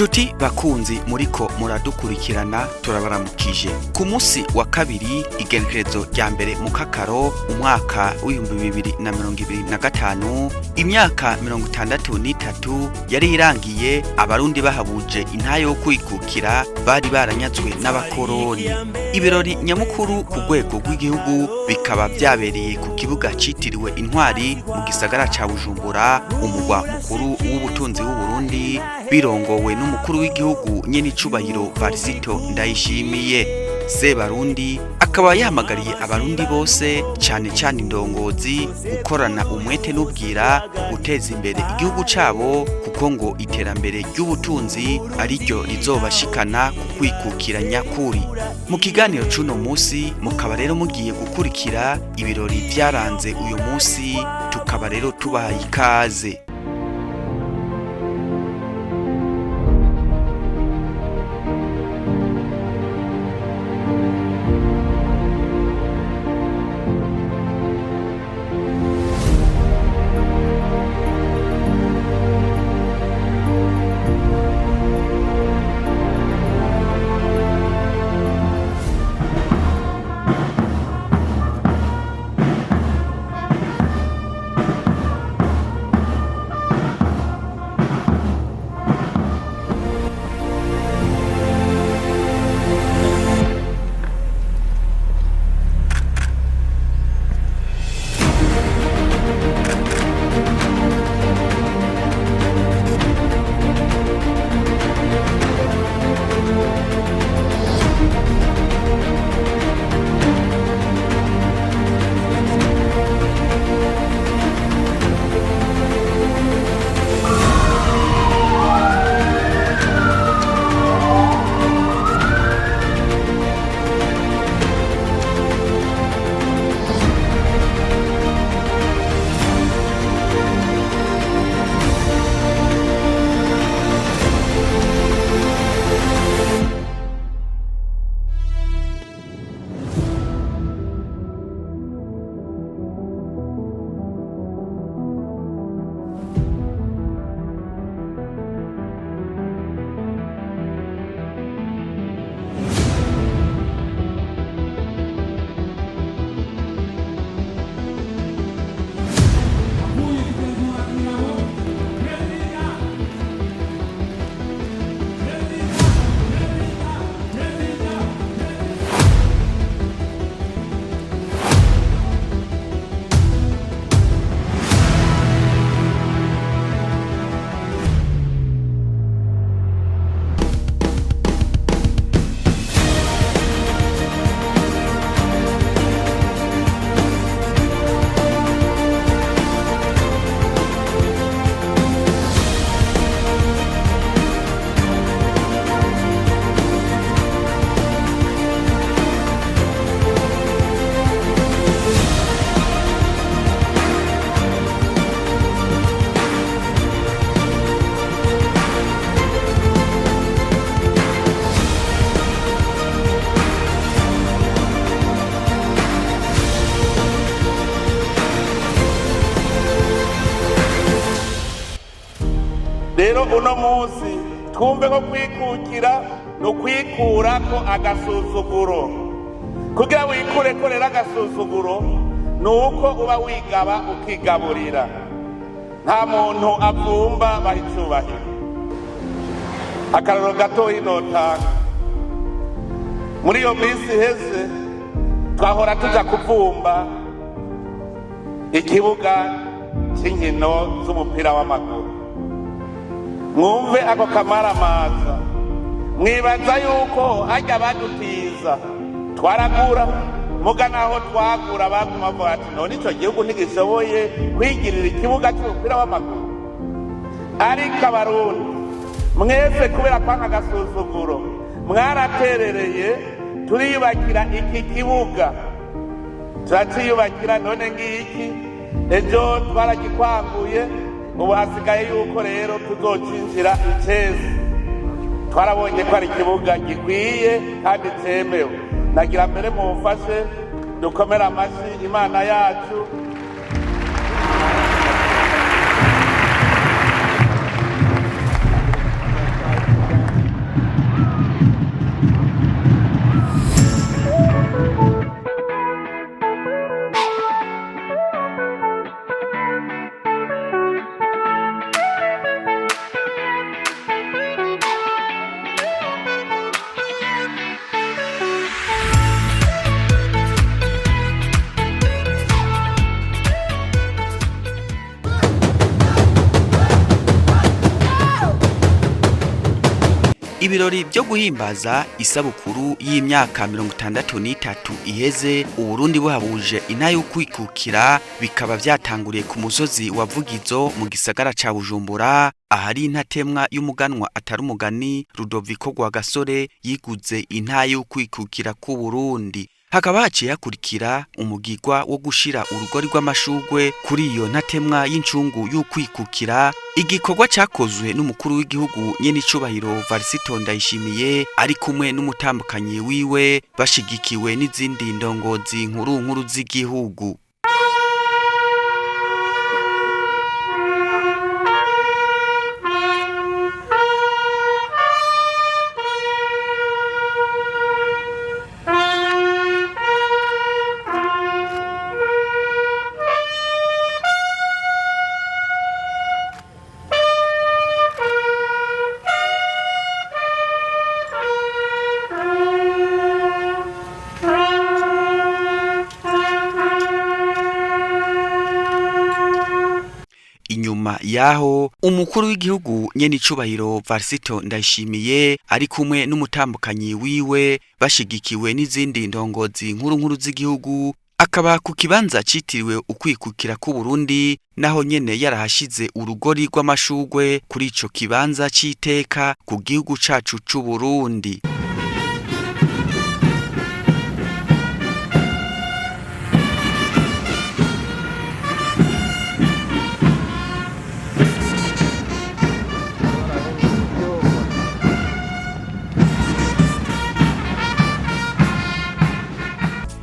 Nshuti bakunzi muriko muradukurikirana, turabaramukije. Ku munsi wa kabiri, igenekerezo rya mbere mu kakaro, umwaka w'2025, imyaka 63 yari irangiye Abarundi bahabuje intahe yo kwikukira bari baranyazwe n'abakoroni. Ibirori nyamukuru ku rwego rw'igihugu bikaba vyabereye ku kibuga citiriwe Intwari mu gisagara ca Bujumbura, umugwa mukuru w'ubutunzi w'Uburundi, birongowe n'umukuru w'igihugu nyenicubahiro Varisito Ndayishimiye. Sebarundi akaba yahamagariye Abarundi bose, cane cane indongozi, gukorana umwete n'ubwira guteza imbere igihugu cabo, kuko ngo iterambere ry'ubutunzi ariryo rizobashikana ku kwikukira nyakuri. Mu kiganiro c'uno musi mukaba rero mugiye gukurikira ibirori vyaranze uyu musi, tukaba rero tubahaye ikaze. Rero uno munsi twumve ko kwikukira ni ukwikurako agasuzuguro. Kugira wikureko rero agasuzuguro ni uko uba wigaba ukigaburira. Nta muntu avumba baha icubahiro. Akarorero gatoyi notanga: muri iyo minsi iheze twahora tuja kuvumba ikibuga c'inkino z'umupira w'amaguru. Mwumve ako kamaramaza. Mwibaza yuko hajya badutiza twaragura, muga naho twagura baguma bavuga ati: "None ico gihugu ntigishoboye kwigirira ikibuga c'umupira w'amaguru?" Ariko Abarundi mwese, kubera kwanga agasuzuguro, mwaraterereye turiyubakira iki kibuga, turaciyubakira. None ngiki ejo twaragikwanguye, ubu hasigaye yuko rero tuzocinjira icese. Twarabonye ko ari ikibuga gikwiye kandi cyemewe. Nagira mbere mumfashe dukomere amashyi Imana yacu. Ibirori byo guhimbaza isabukuru y'imyaka 63 iheze Uburundi buhabuje intahe y'ukwikukira bikaba vyatanguriye ku musozi wa Vugizo mu gisagara ca Bujumbura, ahari intatemwa y'umuganwa atari umugani Rudoviko Rwagasore yiguze intahe y'ukwikukira k'u Burundi. Hakaba haciye hakurikira umugigwa wo gushira urugori rw'amashugwe kuri iyo ntatemwa y'incungu y'ukwikukira, igikorwa cakozwe n'umukuru w'igihugu nyenicubahiro Varisito Ndayishimiye ari kumwe n'umutambukanyi wiwe, bashigikiwe n'izindi ndongozi nkuru nkuru z'igihugu. Inyuma yaho umukuru w'igihugu nyenicubahiro Varisito Ndayishimiye ari kumwe n'umutambukanyi wiwe, bashigikiwe n'izindi ndongozi nkuru nkuru z'igihugu, akaba ku kibanza citiriwe ukwikukira k'u Burundi naho nyene yarahashize urugori rw'amashugwe kuri ico kibanza c'iteka ku gihugu cacu c'u Burundi.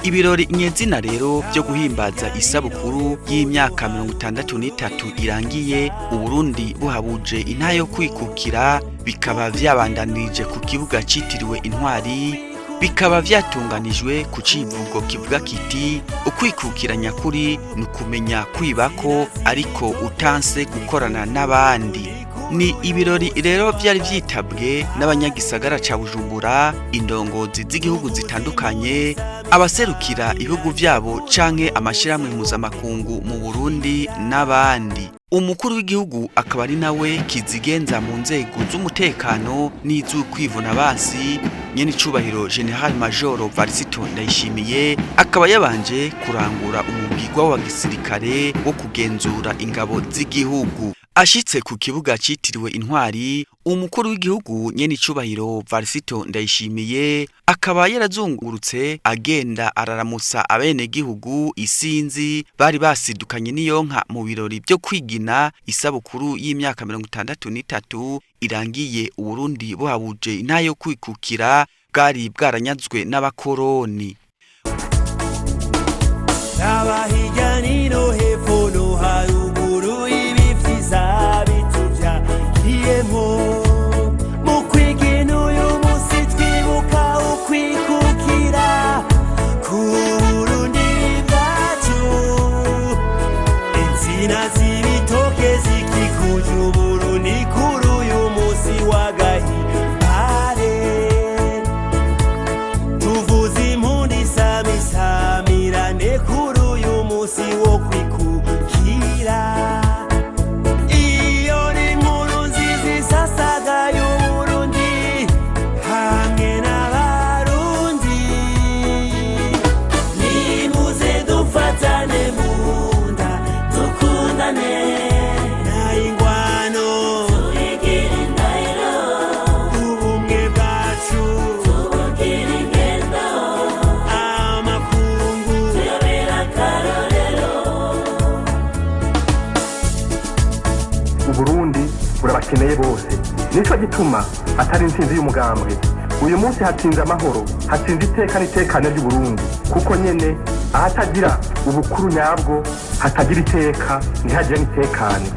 Ibirori nyezina rero byo guhimbaza isabukuru y'imyaka 63 irangiye Uburundi buhabuje intahe yo kwikukira bikaba vyabandanirije ku kibuga citiriwe Intwari, bikaba vyatunganijwe ku civugo kivuga kiti ukwikukira nyakuri ni ukumenya kwibako ariko utanse gukorana n'abandi. Ni ibirori rero vyari vyitabwe n'abanyagisagara ca Bujumbura, indongozi z'igihugu zitandukanye, abaserukira ibihugu vyabo canke amashirahamwe mpuzamakungu mu Burundi n'abandi. Umukuru w'igihugu akaba ari nawe kizigenza mu nzego z'umutekano n'iz'ukwivuna basi, nyenicubahiro General Major Varisito Ndayishimiye akaba yabanje kurangura umugigwa wa gisirikare wo kugenzura ingabo z'igihugu. Ashitse ku kibuga citiriwe Intwari, umukuru w'igihugu nyenicubahiro Varisito Ndayishimiye akaba yarazungurutse agenda araramutsa abenegihugu isinzi bari basidukanye n'iyonka mu birori byo kwigina isabukuru y'imyaka 63 irangiye Uburundi buhabuje intahe yo kwikukira bwari bwaranyazwe n'abakoroni. Abahirya nino hepfo no haruguru ibi vyiza bituvyagiyemwo, mu kwigina uyu musi twibuka ukwikukira ku Burundi bwacu. Insina z'ibitoke zikikuje Uburundi kuri uyu musi w'agahimbare, tuvuze impundu isamisamirane kuri uyu musi wo kwikukira. Iyo ni inkuru nziza isasagaye Uburundi hamwe n'Abarundi, nimuze dufatane mu nda dukundane nayingwano, Tubigire indahiro, ubumwe bwacu tubugire ingendo, amakungu tuyobere akarorero. Uburundi burabakeneye bose, nico gituma atari intsinzi y'umugambwe. Uyu munsi hatsinze amahoro, hatsinze iteka n'itekane ry'Uburundi, kuko nyene ahatagira ubukuru nyabwo hatagira iteka ntihagire n'itekane.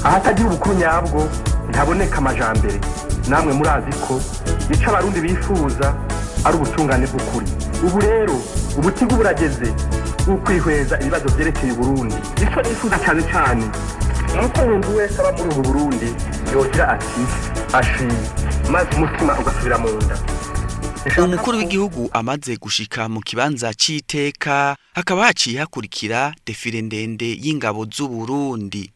Ahatagira ubukuru nyabwo ntihaboneka amajambere. Namwe murazi ko ico Abarundi bifuza ari ubutungane bw'ukuri. Ubu rero ubutigu burageze ukwihweza ibibazo vyerekeye Uburundi. Ico nifuza cane cane nuko umuntu wese aba muri ubu Burundi yogira ati ashi, maze umutima ugasubira mu nda. Umukuru w'igihugu amaze gushika mu kibanza c'iteka, hakaba haciye hakurikira defile ndende y'ingabo z'Uburundi.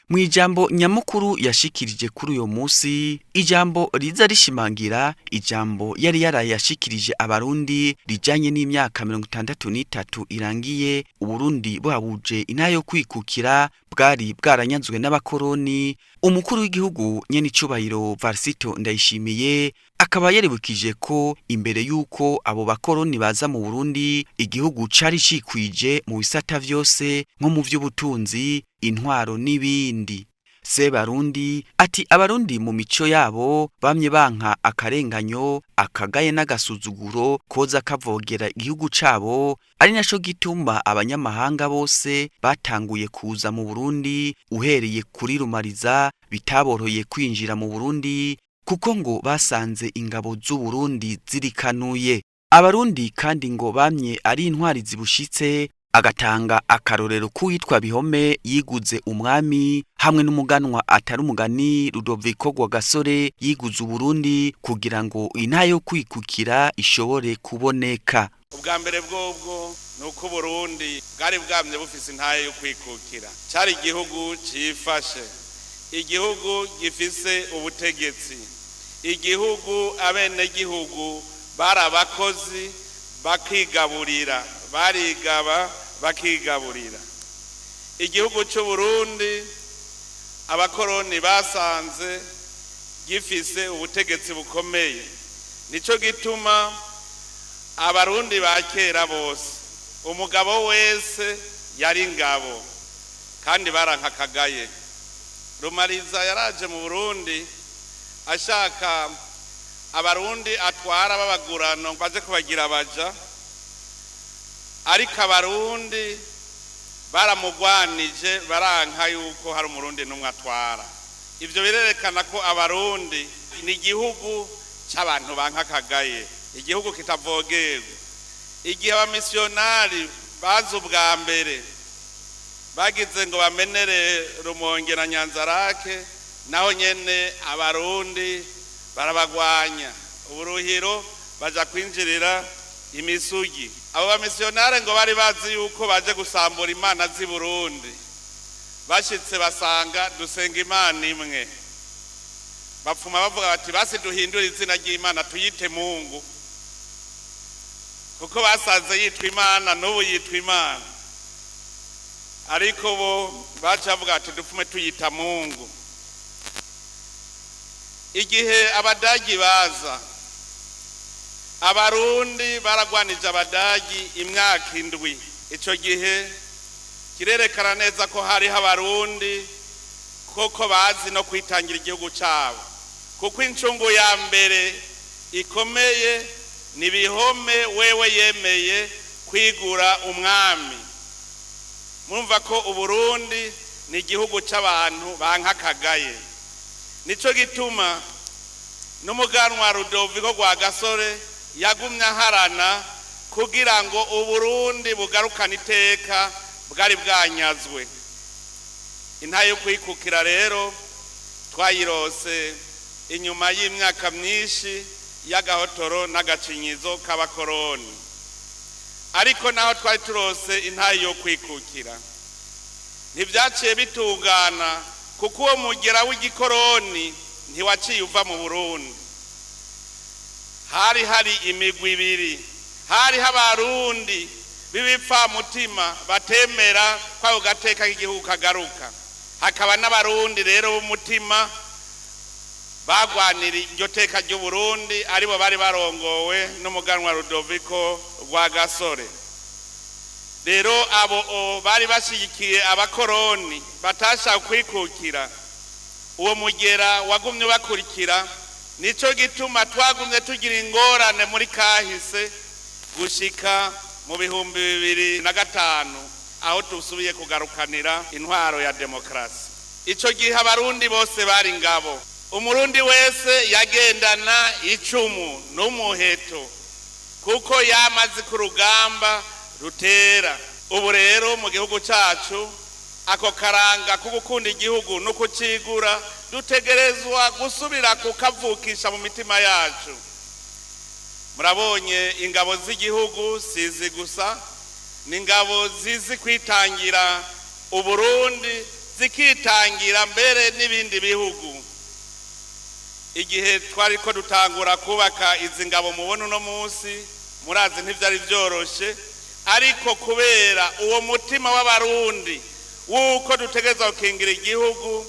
Mu ijambo nyamukuru yashikirije kuri uyo munsi, ijambo riza rishimangira ijambo yari yaraye yashikirije Abarundi rijanye n'imyaka 63 irangiye Uburundi buhabuje intara yo kwikukira bwari bwaranyanzwe n'abakoroni. Umukuru w'igihugu nyenicubahiro Varisito Ndayishimiye akaba yaribukije ko imbere y'uko abo bakoroni baza mu Burundi, igihugu cari cikwije mu bisata vyose, nko mu vy'ubutunzi, intwaro n'ibindi. Sebarundi ati Abarundi mu mico yabo bamye banka akarenganyo, akagaye n'agasuzuguro koza kavogera igihugu cabo, ari naco gituma abanyamahanga bose batanguye kuza mu Burundi uhereye kuri Rumariza bitaboroheye kwinjira mu Burundi, kuko ngo basanze ingabo z'u Burundi zirikanuye. Abarundi kandi ngo bamye ari intwari zibushitse, agatanga akarorero k'uwitwa Bihome yiguze umwami, hamwe n'umuganwa atari umugani Rudoviko Rwagasore yiguze Uburundi kugira ngo intara yo kwikukira ishobore kuboneka. Ubwa mbere bwobwo ni uko Uburundi bwari bwamye bufise intara yo kwikukira, cari igihugu cifashe, igihugu gifise ubutegetsi, igihugu abenegihugu bari abakozi bakigaburira, barigaba bakigaburira. Igihugu cy'u Burundi abakoroni basanze gifise ubutegetsi bukomeye, nico gituma Abarundi ba kera bose umugabo wese yari ingabo kandi barankakagaye. Rumariza yaraje mu Burundi ashaka Abarundi atwara babagurano baze kubagira abaja, ariko Abarundi baramugwanije baranka yuko hari Umurundi n'umwe atwara. Ivyo birerekana ko Abarundi ni igihugu c'abantu banka akagaye, igihugu kitavogerwa. Igihe abamisiyonari baza ubwa mbere bagize ngo bamenere Rumonge na Nyanzarake, naho nyene Abarundi barabagwanya, uburuhiro baja kwinjirira imisugi. Abo bamisiyonare ngo bari bazi yuko baje gusambura imana z'i Burundi, bashitse basanga dusenga Imana imwe, bapfuma bavuga bati basi duhindure izina ry'Imana tuyite Mungu, kuko basanze yitwa Imana n'ubu yitwa Imana, ariko bo baca bavuga bati dupfume tuyita Mungu. Igihe Abadagi baza, Abarundi baragwanije Abadagi imyaka 7. Ico gihe kirerekana neza ko hariho Abarundi koko bazi no kwitangira igihugu cabo, kuko incungu ya mbere ikomeye ni Bihome wewe yemeye kwigura umwami. Murumva ko Uburundi ni igihugu c'abantu banka akagaye. Nico gituma n'umuganwa Rudoviko Rwagasore yagumye aharana kugira ngo Uburundi bugarukane iteka bwari bwanyazwe. Intara yo kwikukira rero twayirose inyuma y'imyaka myinshi y'agahotoro n'agacinyizo k'abakoroni, ariko naho twari turose intara yo kwikukira ntivyaciye bitungana, kuko uwo mugera w'igikoroni ntiwaciye uva mu Burundi. Hari hari imigwi ibiri, hariho Abarundi b'ibipfamutima batemera ko ako gateka k'igihugu kagaruka, hakaba n'Abarundi rero b'umutima bagwanira iryo teka ry'u Burundi, aribo bari barongowe n'umuganwa Rudoviko Rwagasore. Rero abo bari bashigikiye abakoroni batashaka kwikukira, uwo mugera wagumye bakurikira. Nico gituma twagumye tugira ingorane muri kahise gushika mu 2005, aho tusubiye kugarukanira intwaro ya demokrasi. Ico gihe Abarundi bose bari ingabo, Umurundi wese yagendana icumu n'umuheto, kuko yamaze ku rugamba rutera. Ubu rero mu gihugu cacu ako karanga ko gukunda igihugu no kucigura dutegerezwa gusubira kukavukisha mu mitima yacu. Murabonye ingabo z'igihugu sizi gusa, ni ingabo zizi kwitangira Uburundi, Zikitangira mbere n'ibindi bihugu. Igihe twari ko dutangura kubaka izi ngabo mubona uno munsi, murazi ntivyari vyoroshe, ariko kubera uwo mutima w'Abarundi w'uko dutegerezwa gukingira igihugu,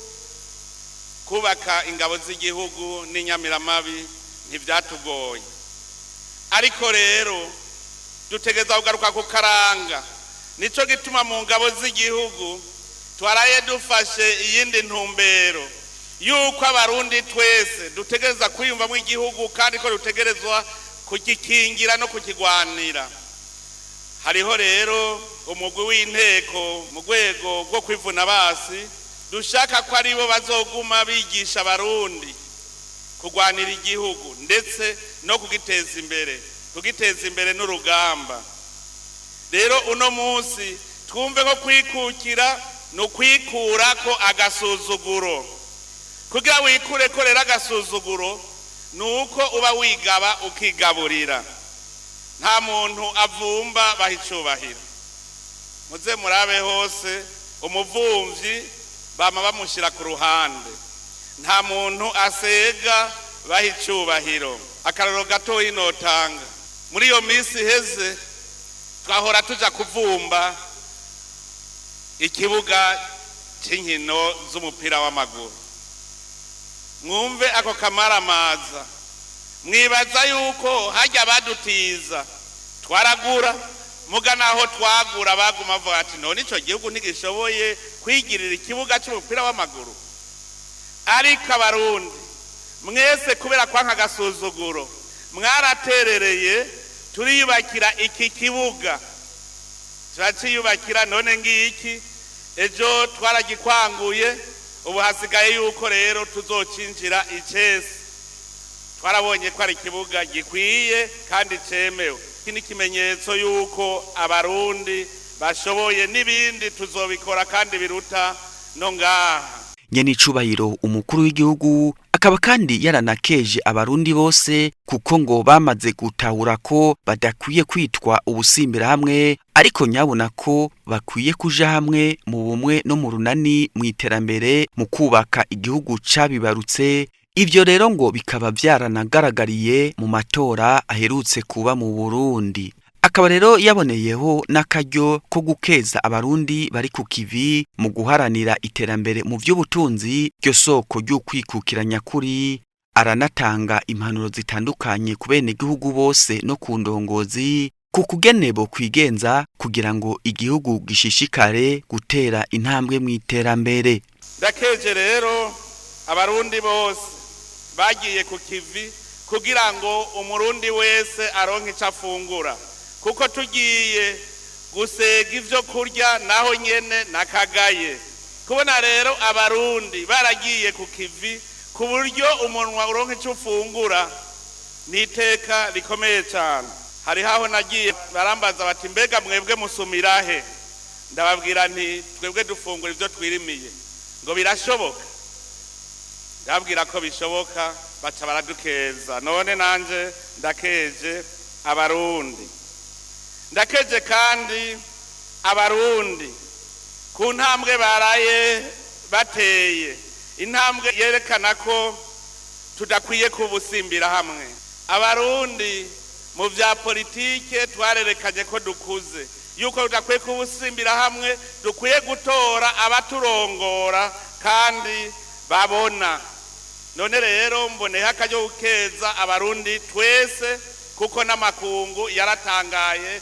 kubaka ingabo z'igihugu n'inyamiramabi ntivyatugoye. Ariko rero dutegerezwa kugaruka ku karanga. Nico gituma mu ngabo z'igihugu twaraye dufashe iyindi ntumbero yuko Abarundi twese dutegereza kwiyumvamo igihugu, kandi ko dutegerezwa kugikingira no kukigwanira. Hariho rero umugwi w'inteko mu rwego rwo kwivuna basi, dushaka ko aribo bazoguma bigisha Abarundi kugwanira igihugu ndetse no kugiteza imbere, kugiteza imbere n'urugamba. Rero uno munsi twumve ko kwikukira ni ukwikurako agasuzuguro. Kugira wikure ko rero agasuzuguro ni uko uba wigaba ukigaburira. Nta muntu avumba baha icubahiro. Muze murabe hose, umuvumvyi bama bamushyira ku ruhande. Nta muntu asega baha icubahiro. Akarorero gatoyi notanga: muri iyo minsi iheze twahora tuja kuvumba ikibuga cy'inkino z'umupira w'amaguru. Mwumve ako kamaramaza. Mwibaza yuko hajya badutiza twaragura, muga naho twagura baguma bavuga ati: "None ico gihugu ntigishoboye kwigirira ikibuga cy'umupira w'amaguru?" Ariko Abarundi mwese, kubera kwanka agasuzuguro, mwaraterereye turiyubakira iki kibuga, turaciyubakira. None ngiki ejo twaragikwanguye, ubu hasigaye yuko rero tuzocinjira icese. Twarabonye ko ari ikibuga gikwiye kandi cemewe. Iki ni ikimenyetso yuko Abarundi bashoboye, n'ibindi tuzobikora kandi biruta no ngaha. Nyenicubahiro umukuru w'igihugu akaba kandi yaranakeje Abarundi bose, kuko ngo bamaze gutahura ko badakwiye kwitwa ubusimbira hamwe, ariko nyabona ko bakwiye kuja hamwe mu bumwe no mu runani, mu iterambere, mu kubaka igihugu cabibarutse. Ivyo rero ngo bikaba vyaranagaragariye mu matora aherutse kuba mu Burundi. Akaba rero yaboneyeho n'akaryo ko gukeza Abarundi bari ku kivi mu guharanira iterambere mu vy'ubutunzi, ryo soko ry'ukwikukira nyakuri. Aranatanga impanuro zitandukanye ku benegihugu bose no ku ndongozi ku kugene bo kwigenza kugira ngo igihugu gishishikare gutera intambwe mu iterambere. Ndakeje rero Abarundi bose bagiye ku kivi kugira ngo Umurundi wese aronke icyo afungura, kuko tugiye gusega ibyo kurya naho nyene nakagaye. Kubona rero Abarundi baragiye ku kivi ku buryo umunwa uronka icyo ufungura ni iteka rikomeye cyane. Hariho aho nagiye barambaza bati: "Mbega mwebwe musumira he?" Ndababwira nti: "Twebwe dufungura ibyo twirimiye." Ngo: "Birashoboka?" Ndababwira ko bishoboka, baca baradukeza. None nanje ndakeje Abarundi. Ndakeje kandi Abarundi ku ntambwe baraye bateye, intambwe yerekana ko tudakwiye kubusimbira hamwe. Abarundi mu vya politike twarerekanye ko dukuze, yuko tudakwiye kubusimbira hamwe, dukwiye gutora abaturongora kandi babona. None rero mboneho akaryo gukeza Abarundi twese, kuko n'amakungu yaratangaye.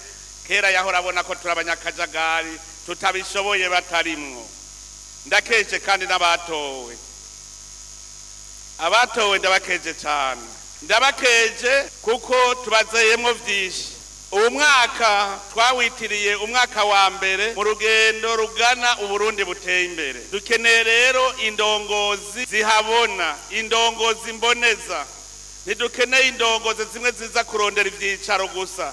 Kera yahora abona ko turi abanyakajagari tutabishoboye batarimwo. Ndakeje kandi n'abatowe. Abatowe ndabakeje cyane, ndabakeje kuko tubazeyemwo vyinshi. Uwu mwaka twawitiriye umwaka wa mbere mu rugendo rugana Uburundi buteye imbere. Dukeneye rero indongozi zihabona, indongozi mboneza. Ntidukeneye indongozi zimwe ziza kurondera ivyicaro gusa,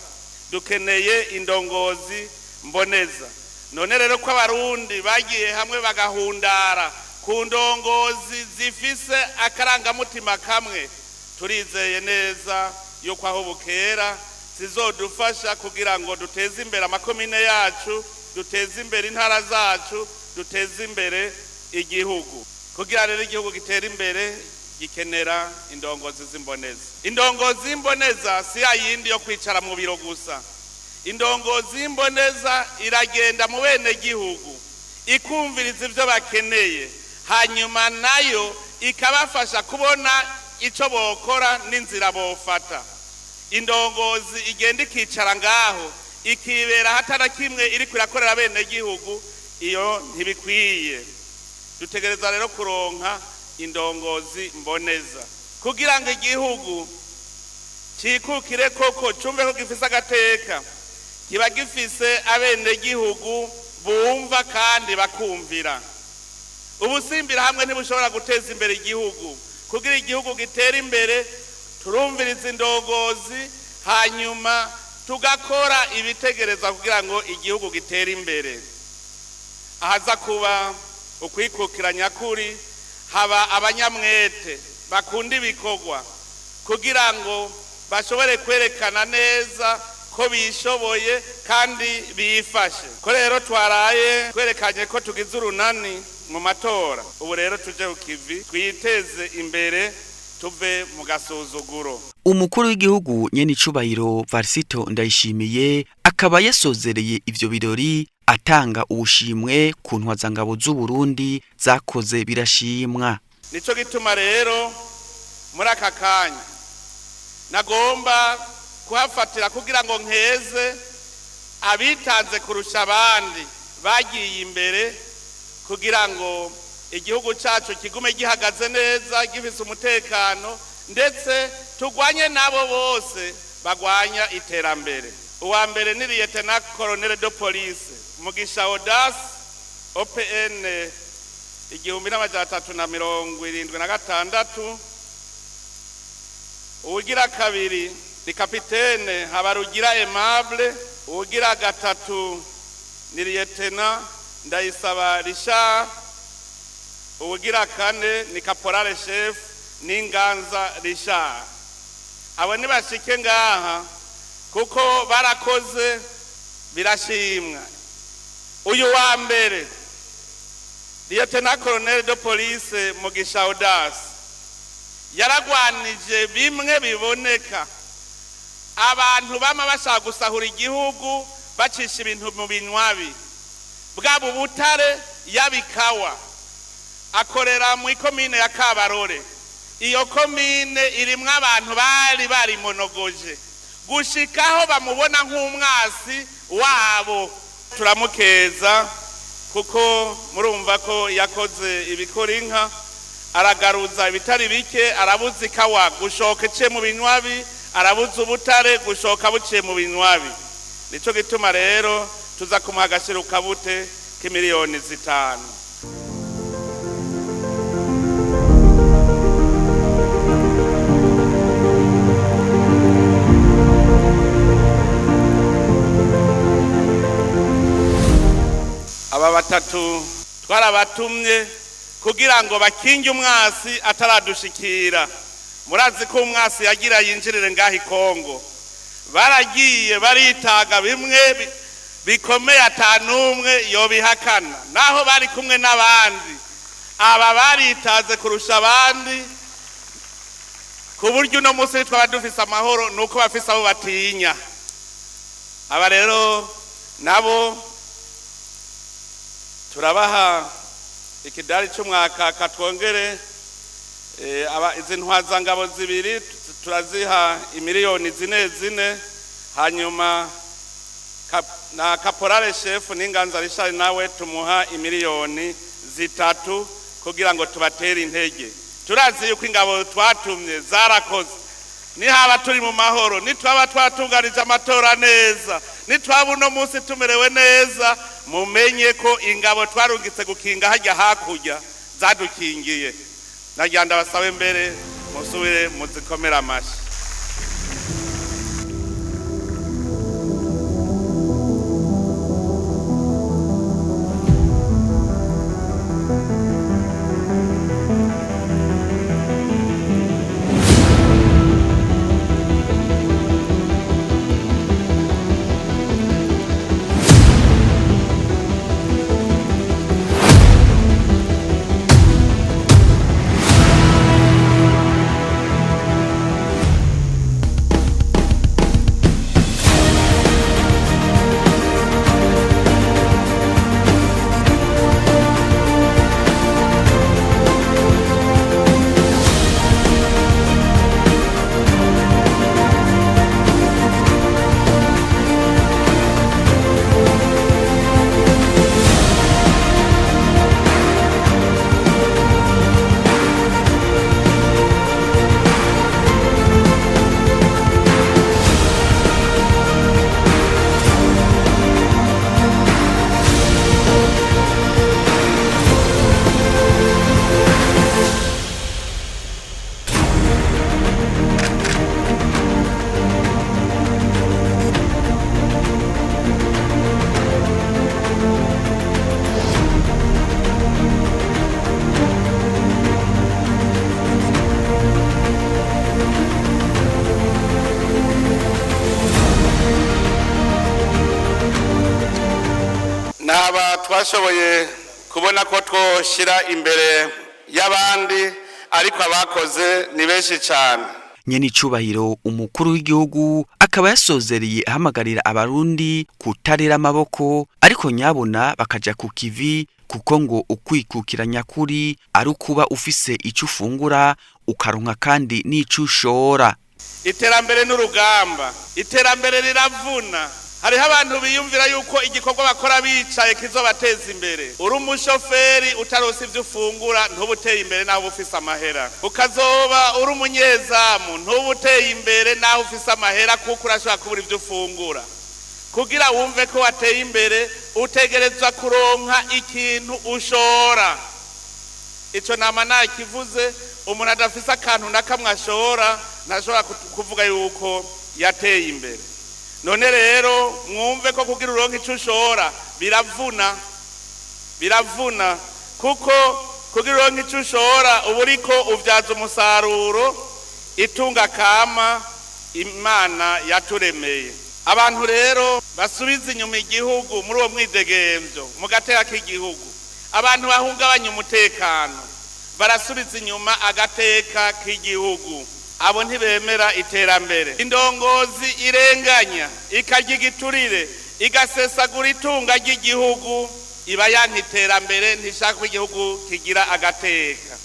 dukeneye indongozi mboneza. None rero ko Abarundi bagiye hamwe bagahundara ku ndongozi zifise akarangamutima kamwe, turizeye neza yuko aho bukera zizodufasha kugira ngo duteze imbere amakomine yacu, duteze imbere intara zacu, duteze imbere igihugu. Kugira rero igihugu gitere imbere gikenera indongozi z'imboneza. Indongozi y'imboneza si ya yindi yo kwicara mu biro gusa. Indongozi y'imboneza iragenda mu bene gihugu, ikumviriza ibyo bakeneye, hanyuma nayo ikabafasha kubona icyo bokora n'inzira bofata. Indongozi igenda ikicara ngaho ikibera hatana kimwe iri kurakorera bene gihugu, iyo ntibikwiye. Dutegereza rero kuronka indongozi mboneza kugira ngo igihugu cikukire koko, cumve ko gifise agateka, kiba gifise abenegihugu bumva kandi bakumvira. Ubusimbira hamwe ntibushobora guteza imbere igihugu. Kugira igihugu gitere imbere, turumviriza indongozi, hanyuma tugakora ibitegereza kugira ngo igihugu gitere imbere. Ahaza kuba ukwikukira nyakuri, haba abanyamwete bakunda ibikorwa kugira ngo bashobore kwerekana neza ko bishoboye kandi bifashe. Ko rero twaraye twerekanye ko tugize urunani mu matora, ubu rero tuje ku kivi twiteze imbere, tuve mu gasuzuguro. Umukuru w'igihugu nyenicubahiro Varisito Ndayishimiye akaba yasozereye ivyo birori atanga ubushimwe ku ntwazangabo z'u Burundi zakoze birashimwa. Nico gituma rero muri aka kanya nagomba kuhafatira kugira ngo nkeze abitanze kurusha abandi bagiye imbere kugira ngo igihugu cyacu kigume gihagaze neza, gifise umutekano, ndetse tugwanye nabo bose bagwanya iterambere. Uwa mbere ni Lieutenant Colonel de Police Mugisha Audace, OPN 1376. Uwugira kabiri ni Kapitene Habarugira Aimable. Uwugira gatatu ni Lieutenant Ndayisaba Richard. Uwugira kane ni Caporal Chef Ninganza Richard. Abo nibashike ngaha kuko barakoze birashimwa. Uyu wa mbere Lieutenant Colonel de Police Mugisha Audace yaragwanije bimwe biboneka abantu bama bashaka gusahura igihugu bacisha ibintu mu binywabi, bwaba ubutare yabikawa. Akorera mu ikomine ya Kabarore. Iyo komine irimwo abantu bari barimonogoje gushikaho bamubona nk'umwasi wabo. Turamukeza kuko murumva ko yakoze ibikora inka, aragaruza ibitari bike, arabuza ikawa gushoka iciye mu binywabi, arabuza ubutare gushoka buciye mu binywabi. Nico gituma rero tuza kumuha agashirukabute k'imiliyoni 5. Aba batatu twarabatumye kugira ngo bakinge umwasi ataradushikira. Murazi ko umwasi yagira yinjirire ngaho i Kongo, baragiye baritaga bimwe bikomeye atanumwe yobihakana, naho bari kumwe n'abandi. Aba baritaze kurusha abandi ku buryo uno munsi twaba dufise amahoro nuko bafise abo batinya. Aba rero nabo turabaha ikidari c'umwaka katwongere. Aba izi ntwazangabo zibiri turaziha imiliyoni 4 hanyuma na Caporal Chef Ninganza Richard nawe tumuha imiliyoni 3 kugira ngo tubatere intege. Turazi yuko ingabo twatumye zarakoze. Nihaba turi mu mahoro, nitwaba twatunganije amatora neza, nitwaba uno munsi tumerewe neza, mumenye ko ingabo twarungitse gukinga hajya hakurya zadukingiye. Nagira ndabasabe mbere musubire muzikomera amashi. Twashoboye kubona ko twoshira imbere y'abandi, ariko abakoze ni benshi cyane. Nyene icubahiro umukuru w'igihugu akaba yasozereye ahamagarira abarundi kutarera amaboko, ariko nyabona bakaja ku kivi, kuko ngo ukwikukira nyakuri ari ukuba ufise ico ufungura ukaronka kandi n'ico ushora. Iterambere n'urugamba, iterambere riravuna. Hariho abantu biyumvira yuko igikorwa bakora bicaye kizobateza imbere. Uri umushoferi utaronse ivyo ufungura, ntuba uteye imbere naho uba ufise amahera. Ukazoba uri umunyezamu, ntuba uteye imbere naho ufise amahera, kuko urashobora kubura ivyo ufungura. Kugira wumve ko wateye imbere, utegerezwa kuronka ikintu ushora. Ico nama nakivuze, umuntu adafise akantu na kamwe ashora ntashobora kuvuga yuko yateye imbere. None rero mwumve ko kugira uronke ico ushora biravuna, biravuna, kuko kugira uronke ico ushora uba uriko uvyaza umusaruro itunga kama Imana yaturemeye. Abantu rero basubiza inyuma igihugu muri uwo mwidegemvyo mu gateka k'igihugu, abantu bahungabanya umutekano barasubiza inyuma agateka k'igihugu, abo ntibemera iterambere. Indongozi irenganya ikarya igiturire igasesagura itunga ry'igihugu iba yanka iterambere, ntishaka ko igihugu kigira agateka.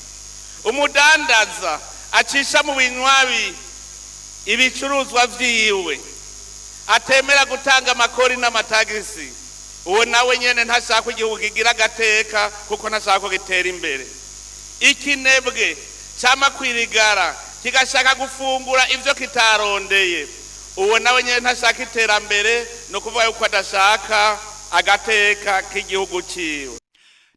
Umudandaza acisha mu binywabi ibicuruzwa vyiwe, atemera gutanga amakori n'amatagisi, uwo nawe nyene ntashaka ko igihugu kigira agateka, kuko ntashaka ko gitera imbere. Ikinebwe cama kwirigara kigashaka gufungura ivyo kitarondeye, uwo nawe nyene ntashaka iterambere, ni ukuvuga yuko adashaka agateka k'igihugu ciwe.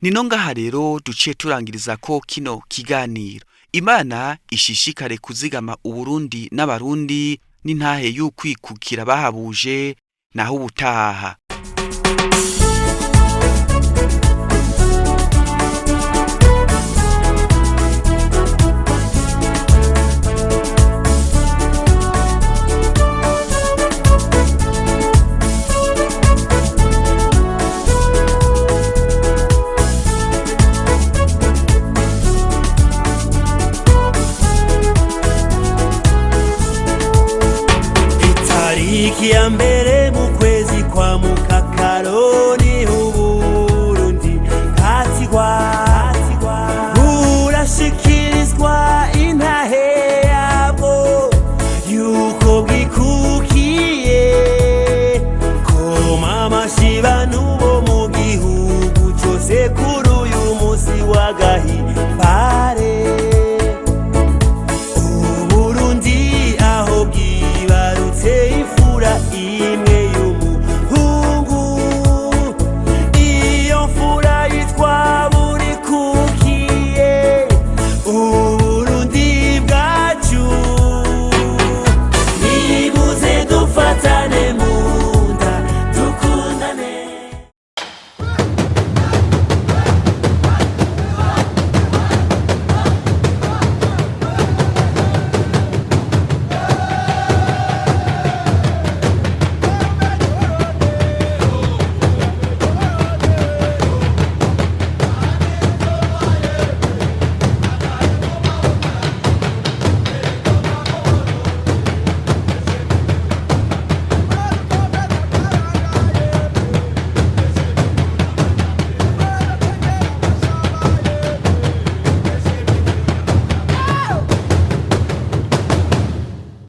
Nino ngaha rero duciye turangiriza ko kino kiganiro. Imana ishishikare kuzigama Uburundi n'abarundi n'intahe y'ukwikukira bahabuje, naho ubutaha. Itariki ya mbere.